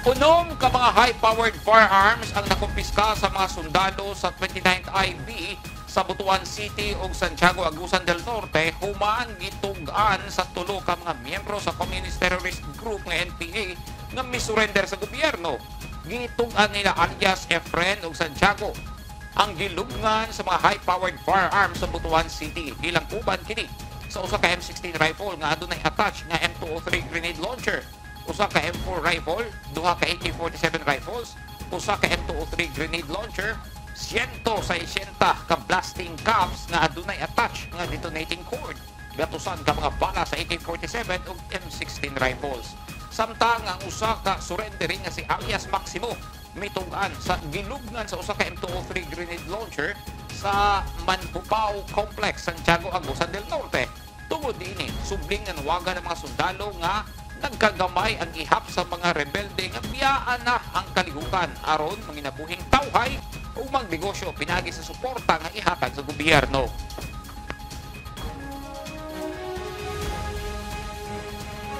Unom ka mga high-powered firearms ang nakumpiska sa mga sundalo sa 29th IB sa Butuan City ug Santiago, Agusan del Norte human gitug-an sa tulo ka mga miyembro sa Communist Terrorist Group nga NPA nga misurrender sa gobyerno. Gitug-an nila alias Efren ug Santiago ang gilubngan sa mga high-powered firearms sa Butuan City. Bilang uban kini sa usa ka M16 rifle nga adunay attached nga M203 grenade launcher, usa ka M4 rifle, duha ka AK-47 rifles, usa ka M203 grenade launcher, 160 ka blasting caps nga adunay attached nga detonating cord, gatusan ka mga bala sa AK-47 ug M16 rifles. Samtang ang usa ka surrendering nga si alias Maximo mitug-an sa gilubngan sa usa ka M203 grenade launcher sa Manpupaw Complex, Santiago, Agusan del Norte. Tungod niini, subling nga nawagan ng mga sundalo nga nagkagamay ang ihap sa mga rebelde nga biyaan na ang kalihukan aron manginabuhing tawhay o magnegosyo pinagi sa suporta nga ihatag sa gobyerno.